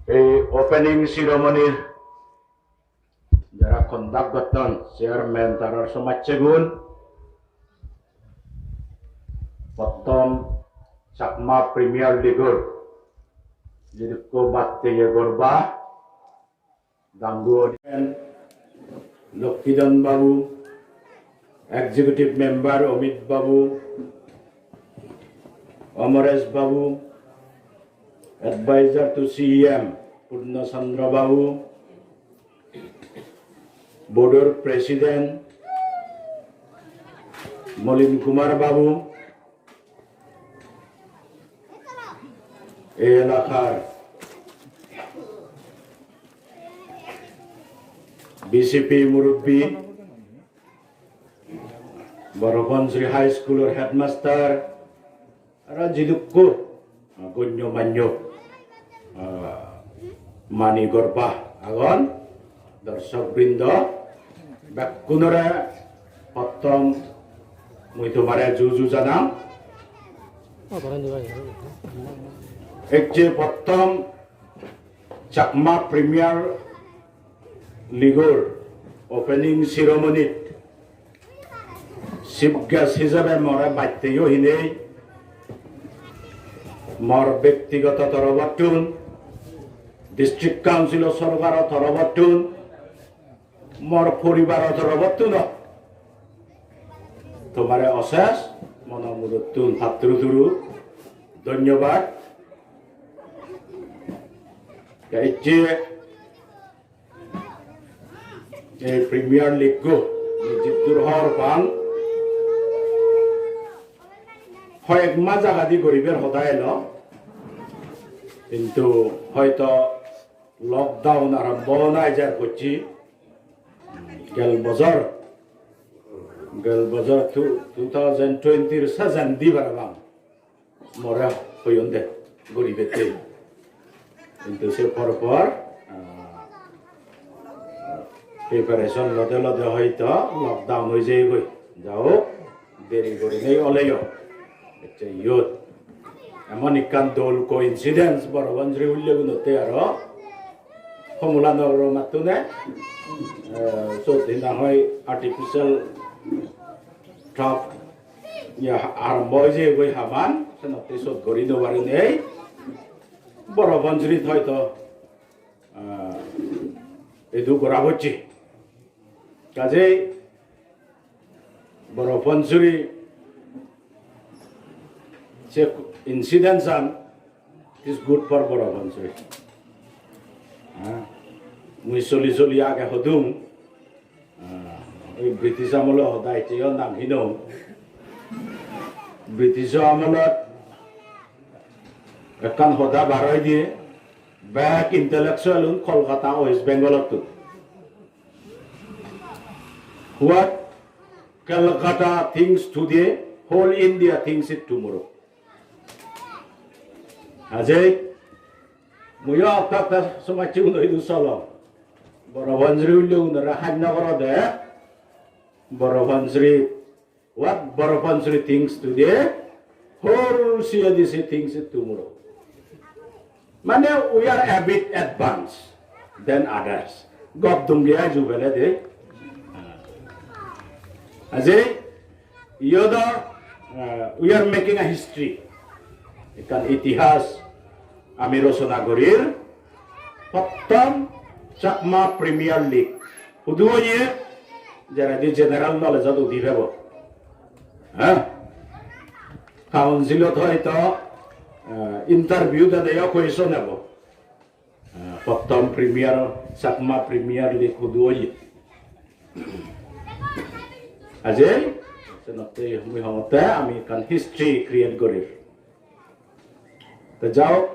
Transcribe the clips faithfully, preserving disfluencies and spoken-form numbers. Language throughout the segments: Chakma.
Ei opening ceremony jara conduct gotton, chairman, tarar somajjegun, pottom Chakma Premier League-or jidukko batte ye gorba, dangu oden, Lokkidhan Babu, Executive Member Omit Babu, Amaresh Babu, Advisor to C E M Purna Chandra Babu, Board-or President Molin Kumar Babu, ei elakar B C P murubbi, Boro Pansuri High School-or headmaster, aro jidukko gonyo manyo, ah, mani gorba agon, dorshok brindo, bekkunore pottom mui tomare ju ju janang. Ecche pottom Chakma Premier League-or opening ceremony-t chief guest hijebe more batte yo hinei mor bektigoto torobottun, District Council-o sorkaro torobottun, mor poribaro torobottun tomare osesh mono mudottun patturu turu dhonyobad. Te ecche ei Premier League-o jiddur hobor pang, hoyek mas agadi guribar hoda elo, hintu hoito lockdown arambo ona ejar gocche gel bojor, gel bojor two thousand twenty-r sejendi parapang. More hoyon de guribette. Hintu se por por, ah, preparation lode lode hoito lockdown oi jeyegoi. Ja hok, deri gurinei oleyo. Ecche iyot emon ekkan dol coincidence, Boro Pansuri hullegunotte aro Homola Nogoro mattune, eh, sot hina hoi artificial turf ye ha-, arombo oi jeyegoi haman, senotte sot guri no parinei. Boro Pansurit hoito, ah, edu gora pocche. Kajei Boro Pansuri se incident-an is good for Boro Pansuri. Ha, mui soli soli age hodung, ah, oi British amolo hoda ecche yo nang hinong. British amolot ekkan hoda bar oi diye, bek intellectual-un Kolkata, West Bengal-ottun. What Calcutta thinks today, whole India thinks it tomorrow. Ajei, muiyo okta okta somajje uno idu solong. Boro Pansuri ulle unore haj no gorode. Boro Pansuri, what Boro Pansuri thinks today, whole C A D C thinks it tomorrow. Mane, we are a bit advanced than others. Gop dungi aju bele de. Ajei, iyodo, uh, we are making a history. Ekkan itihas ami rochona gorir. Pottom Chakma Premier League. Hudu oye, jeredi general knowledge-ot udi pebo. Ha? Council-ot hoito, eh, interview dede yo question ebo. Eh, pottom Premier, Chakma Premier League hudu oye. Ajei, senotte mui hongotte ami ekkan history create gorir. Te jao,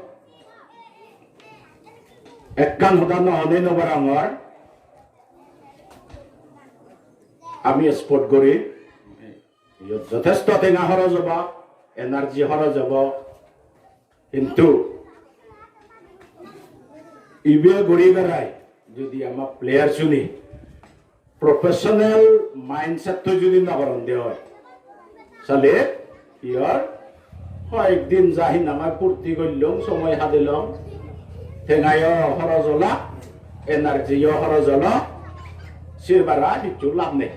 ekkan hoda no honei no parongor, ami sport gori, iyot jothesto tenga horoj obo, energy horoj obo, hintu ibe gori berai jodi ama player-une professional mindset-toi jodi no goron de oi, sale iyot hoyek din ja hinamai purti gollong, somoy hadilong, Tengayo horoj ola, energy-o horoj olo, se bara hissu lab nei.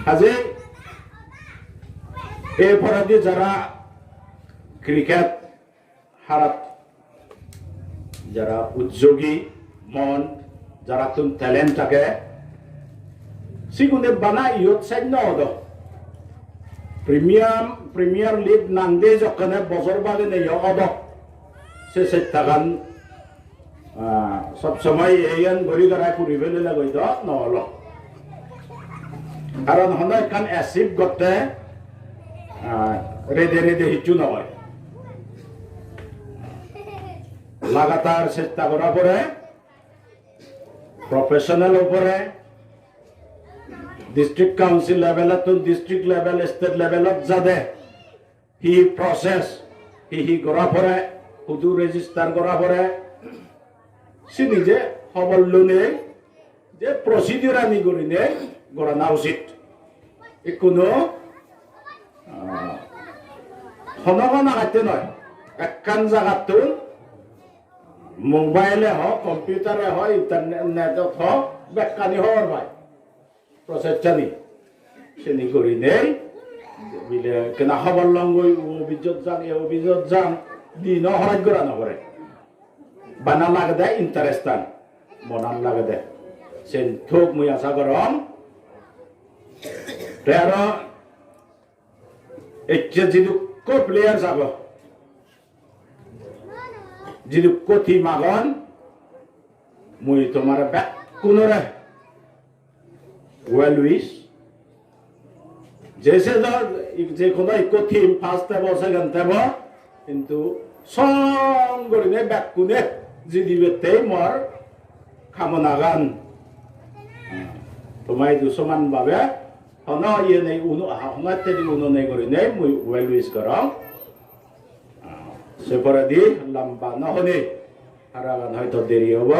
Haje ei poredi jara cricket harat, jara ujjogi mon, jarattun talent age, sigune bana iyot senne odo. Premier, Premier League nang de jokkene bojor bagene yo odo. Se settagan, ah, sob somoi eiyan guri garai puri pelele goi do no olo. Karon hono ekkan achieve gotte, ah, rede rede hissu no oi. Lagatar chesta gora pore, professional o pore, district council level-ottun district level, state level-ot jade hi process, hi hi gora pore, hudu register gora pore, sini je hobor lonei, je procedure ani gurinei gorana usit. Ikkunu, ah, hono hono gatte noi, ekkan jagattun mobile-e ho, computer-e ho, internet-ot ho, bekkani hobor pai. Process-ani. Seni gurinei, bile kena hobor longoi, o office-ot jang, e office-ot jang, dino horoj gora no pore. Bana lagede interest-an, monan lagede. Sen thok mui asa gorong. Te aro ecche jidukko players agon, jidukko team agon, mui tomare bekkunore well wish. Je se do, je hono ekko team first tebo, second tebo, hintu song gurinei bekkune jidibattei mor kamonagan. Toma idu soman babe hono iye nei, uno, hono ettedi uno nei gurinei mui well wish gorong. Se poredi lamba no honi, haragan hoito deri obo.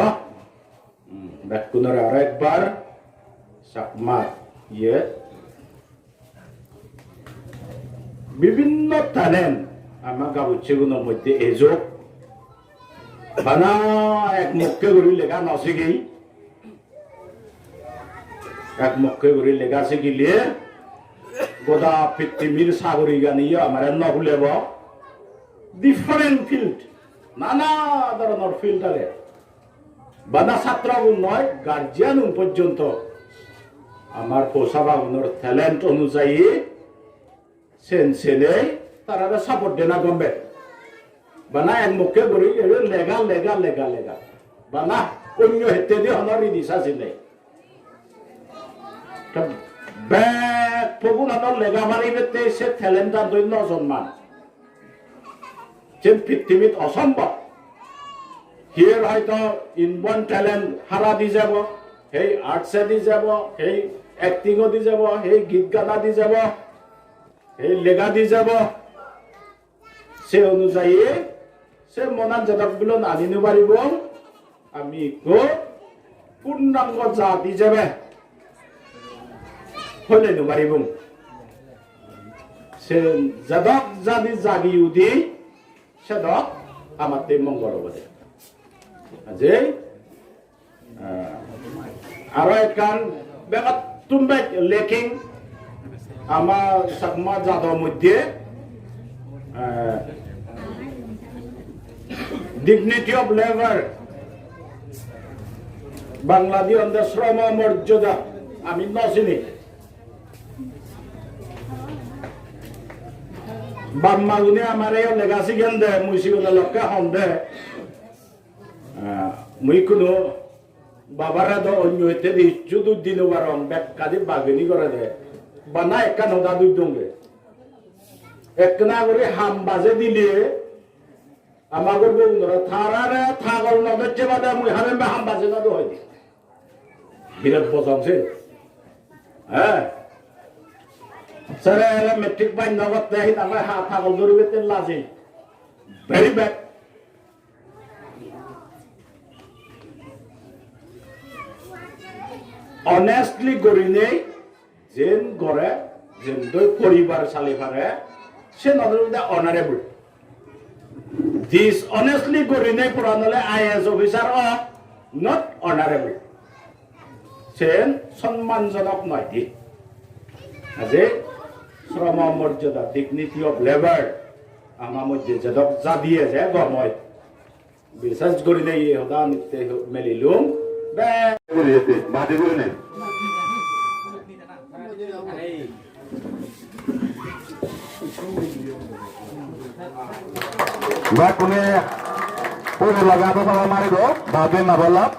Hmm, bekkunore aro ekbar Chakma iye bibinno talent ama gabuccheguno moddhe ejok. Bana ek mukke guri lega no sigei. Ek mukke guri lega sigile goda pittimir sagoriganiyo amare no hulebo. Different field, nana dhoronor field age. Bana chatrogun noi, guardianun porjonto amar posabagunor talent onujayi sen senei tarare support dena gombe. Bana ek mukke guri ebe lega, lega, lega, lega. Bana onyo hittedi hono ridis aji nei. Te bek pogun hono lega maribette se talent-an doi no jonman. Jen pittimit osombhob. Hiyar hoito inborn talent hara di jabo, hei arts-e di jabo, hei acting-o di jabo, hei git gana di jabo, hei lega di jabo. Se onujayi se monan jedok bilon ani no paribong, ami ikko purnango jat ijebe hole no paribong. Se jedok jadi jagi udi sedok amatte mongol obode. Ajei, ah, aro ekkan begottun bej lacking ama Chakma jado moddhe, ah, dignity of labor, Bangladi honde shromo morjada, ami no sini. Bap ma gune amare yo lega sigen de, mui sigune lokke hon de. Ah, mui ikkunu babare do onyo hittedi hissu duj di no parong, bekkani bagini gore de. Bana ekkan hoda duj donge. Ekkena guri ham baje dile, ama gorbo unore tarare tagol no docche bade mui hamembe ham baje no do hoide. Birat bojong se. He. Sere ere matric pass no gotte hi tagol ha tagol dhoribette laje. Very bad. Honestly gurinei jen gore, jendoi poribar sali pare, sen olode honorable. Dishonestly gurinei puran ole I A S officer o, not honorable. Sen sonmanjonok noi di. Aje shromo morjada, dignity of labor, ama moddhe jedok jadi eje gom oi. Bishesh gurinei ei hoda anitte melilung. Be- Guri ete, badi gurinei. Ba kune puri laga apa pala mari do, babe mabalap.